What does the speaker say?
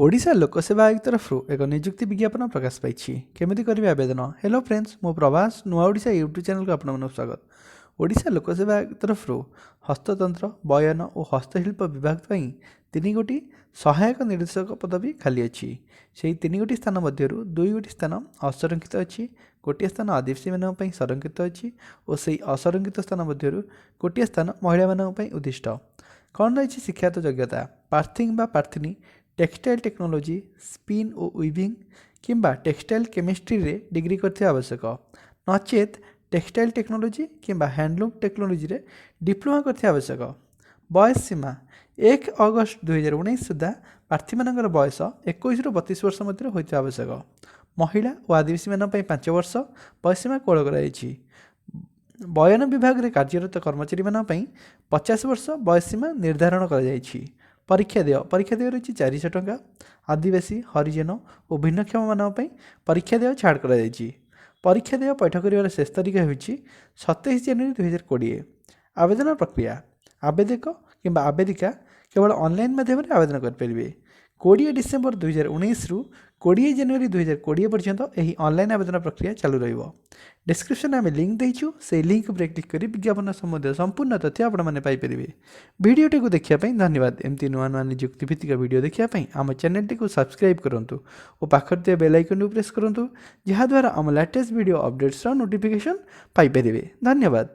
ଓଡ଼ିଶା ଲୋକସେବା ଆୟୋଗ ତରଫରୁ ଏକ ନିଯୁକ୍ତି ବିଜ୍ଞାପନ ପ୍ରକାଶ ପାଇଛି। କେମିତି କରିବେ ଆବେଦନ? ହ୍ୟାଲୋ ଫ୍ରେଣ୍ଡସ୍, ମୁଁ ପ୍ରଭାସ, ନୂଆ ଓଡ଼ିଶା ୟୁଟ୍ୟୁବ୍ ଚ୍ୟାନେଲକୁ ଆପଣମାନଙ୍କୁ ସ୍ୱାଗତ। ଓଡ଼ିଶା ଲୋକସେବା ଆୟୋଗ ତରଫରୁ ହସ୍ତତନ୍ତ୍ର, ବୟନ ଓ ହସ୍ତଶିଳ୍ପ ବିଭାଗ ପାଇଁ ତିନି ଗୋଟି ସହାୟକ ନିର୍ଦ୍ଦେଶକ ପଦବୀ ଖାଲି ଅଛି। ସେହି ତିନି ଗୋଟି ସ୍ଥାନ ମଧ୍ୟରୁ ଦୁଇ ଗୋଟି ସ୍ଥାନ ଅସଂରକ୍ଷିତ ଅଛି, ଗୋଟିଏ ସ୍ଥାନ ଆଦିବାସୀମାନଙ୍କ ପାଇଁ ସଂରକ୍ଷିତ ଅଛି ଓ ସେହି ଅସଂରକ୍ଷିତ ସ୍ଥାନ ମଧ୍ୟରୁ ଗୋଟିଏ ସ୍ଥାନ ମହିଳାମାନଙ୍କ ପାଇଁ ଉଦ୍ଦିଷ୍ଟ। କ'ଣ ରହିଛି ଶିକ୍ଷାଗତ ଯୋଗ୍ୟତା? ପ୍ରାର୍ଥୀ ବା ପ୍ରାର୍ଥିନୀ ଟେକ୍ସଟାଇଲ୍ ଟେକ୍ନୋଲୋଜି, ସ୍ପିନ୍ ଓ ୱିଭିଂ କିମ୍ବା ଟେକ୍ସଟାଇଲ୍ କେମିଷ୍ଟ୍ରିରେ ଡିଗ୍ରୀ କରିଥିବା ଆବଶ୍ୟକ, ନଚେତ୍ ଟେକ୍ସଟାଇଲ୍ ଟେକ୍ନୋଲୋଜି କିମ୍ବା ହ୍ୟାଣ୍ଡଲୁମ୍ ଟେକ୍ନୋଲୋଜିରେ ଡିପ୍ଲୋମା କରିଥିବା ଆବଶ୍ୟକ। ବୟସ ସୀମା: 1 ଅଗଷ୍ଟ 2019 ସୁଦ୍ଧା ପ୍ରାର୍ଥୀମାନଙ୍କର ବୟସ 21ରୁ 32 ବର୍ଷ ମଧ୍ୟରେ ହୋଇଥିବା ଆବଶ୍ୟକ। ମହିଳା ଓ ଆଦିବାସୀମାନଙ୍କ ପାଇଁ 5 ବର୍ଷ ବୟସ ସୀମା କୋହଳ କରାଯାଇଛି। ବୟନ ବିଭାଗରେ କାର୍ଯ୍ୟରତ କର୍ମଚାରୀମାନଙ୍କ ପାଇଁ 50 ବର୍ଷ ବୟସ ସୀମା ନିର୍ଦ୍ଧାରଣ କରାଯାଇଛି। ପରୀକ୍ଷା ଦେୟ। ପରୀକ୍ଷା ଦେୟ ରହିଛି 400 ଟଙ୍କା। ଆଦିବାସୀ, ହରିଜନ ଓ ଭିନ୍ନକ୍ଷମମାନଙ୍କ ପାଇଁ ପରୀକ୍ଷା ଦେୟ ଛାଡ଼ କରାଯାଇଛି। ପରୀକ୍ଷା ଦେୟ ପୈଠ କରିବାର ଶେଷ ତାରିଖ ହେଉଛି 27 ଜାନୁଆରୀ 2020। ଆବେଦନ ପ୍ରକ୍ରିୟା: ଆବେଦକ କିମ୍ବା ଆବେଦିକା କେବଳ ଅନଲାଇନ୍ ମାଧ୍ୟମରେ ଆବେଦନ କରିପାରିବେ। 20 ଡିସେମ୍ବର 2019ରୁ 20 ଜାନୁଆରୀ 2020 ପର୍ଯ୍ୟନ୍ତ ଏହି ଅନଲାଇନ୍ ଆବେଦନ ପ୍ରକ୍ରିୟା ଚାଲୁ ରହିବ। ଡିସ୍କ୍ରିପ୍ସନରେ ଆମେ ଲିଙ୍କ୍ ଦେଇଛୁ। ସେଇ ଲିଙ୍କ୍ ଉପରେ କ୍ଲିକ୍ କରି ବିଜ୍ଞାପନ ସମ୍ବନ୍ଧୀୟ ସମ୍ପୂର୍ଣ୍ଣ ତଥ୍ୟ ଆପଣମାନେ ପାଇପାରିବେ। ଭିଡ଼ିଓଟିକୁ ଦେଖିବା ପାଇଁ ଧନ୍ୟବାଦ। ଏମିତି ନୂଆ ନୂଆ ନିଯୁକ୍ତି ଭିତ୍ତିକ ଭିଡ଼ିଓ ଦେଖିବା ପାଇଁ ଆମ ଚ୍ୟାନେଲଟିକୁ ସବସ୍କ୍ରାଇବ୍ କରନ୍ତୁ ଓ ପାଖରେ ଥିବା ବେଲ୍ ଆଇକନ୍କୁ ପ୍ରେସ୍ କରନ୍ତୁ, ଯାହାଦ୍ୱାରା ଆମ ଲାଟେଷ୍ଟ ଭିଡ଼ିଓ ଅପଡ଼େଟ୍ସର ନୋଟିଫିକେସନ୍ ପାଇପାରିବେ। ଧନ୍ୟବାଦ।